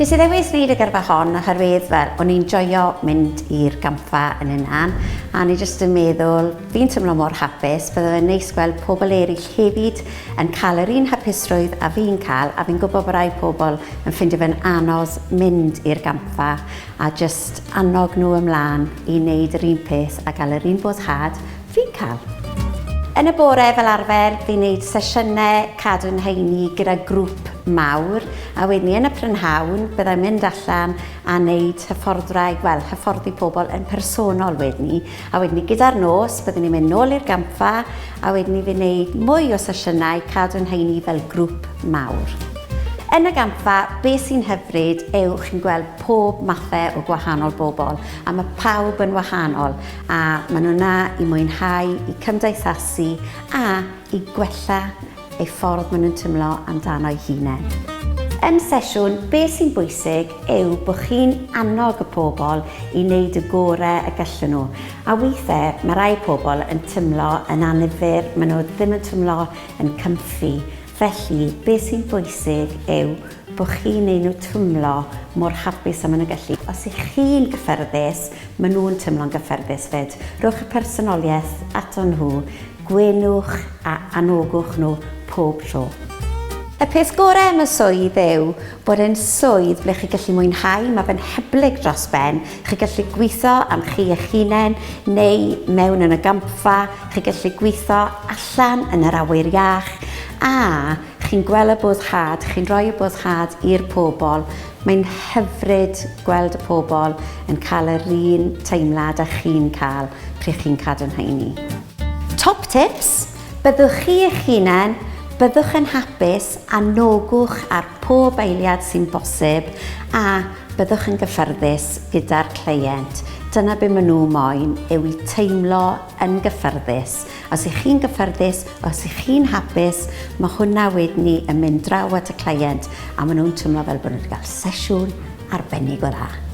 Nes i ddewis wneud y gyrfa hon oherwydd fel o'n i'n joio mynd i'r gampfa yn hunan a o'n i jyst yn meddwl fi'n teimlo mor hapus bydde fe'n neis gweld pobl eraill hefyd yn cael yr un hapusrwydd a fi'n cael a fi'n gwybod bod rai pobl yn ffindio fe'n anodd mynd i'r gampfa a jyst annog nhw ymlaen i wneud yr un peth a gael yr un boddhad fi'n cael. Yn y bore fel arfer fi'n neud sesiynau cadw'n heini gyda grŵp mawr a wedyn ni yn y prynhawn byddai'n mynd allan a neud hyfforddwraig, wel hyfforddi pobl yn personol wedyn ni a wedyn ni gyda'r nos byddwn ni'n mynd nôl i'r gampfa a wedyn ni fi'n neud mwy o sesiynau cadw'n heini fel grŵp mawr. Yn y gampfa, be sy'n hyfryd yw chi'n gweld pob mathau o gwahanol bobl a mae pawb yn wahanol a maen nhw 'na i mwynhau, i cymdeithasu a i gwella eu ffordd maen nhw'n tymlo amdano eu hunain. Yn sesiwn, be sy'n bwysig yw bod chi'n annog y pobl i wneud y gorau y gallen nhw. A weithiau mae rai pobl yn tymlo yn annifyr, maen nhw ddim yn tymlo yn comfy. Felly, be sy'n bwysig yw bod chi'n neud nhw twmlo mor hapus a maen nhw'n gallu. Os ych chi'n gyffyrddus, maen nhw'n tymlo'n gyffyrddus fyd. Rhowch y personoliaeth ato nhw, gwenwch a anogwch nhw pob tro. Y peth gorau am y swydd yw bod e'n swydd ble chi gallu mwynhau, mae fe'n hyblyg dros ben, chi gallu gweithio am chi eich hunain neu mewn yn y gampfa, chi gallu gweithio allan yn yr awyr iach a chi'n gweld y boddhad, chi'n rhoi y boddhad i'r pobl. Mae'n hyfryd gweld y pobl yn cael yr un teimlad a chi'n cael pryd chi'n cadw'n heini. Top tips, byddwch chi eich hunain, byddwch yn hapus, anogwch ar pob eiliad sy'n bosib a byddwch yn gyffyrddus gyda'r cleient. Dyna be maen nhw moyn, yw i teimlo yn gyffyrddus. Os ych chi'n gyffyrddus, os ych chi'n hapus, mae hwnna wedyn ni yn mynd draw at y cleient a maen nhw'n teimlo fel bod nhw wedi cael sesiwn arbennig o dda.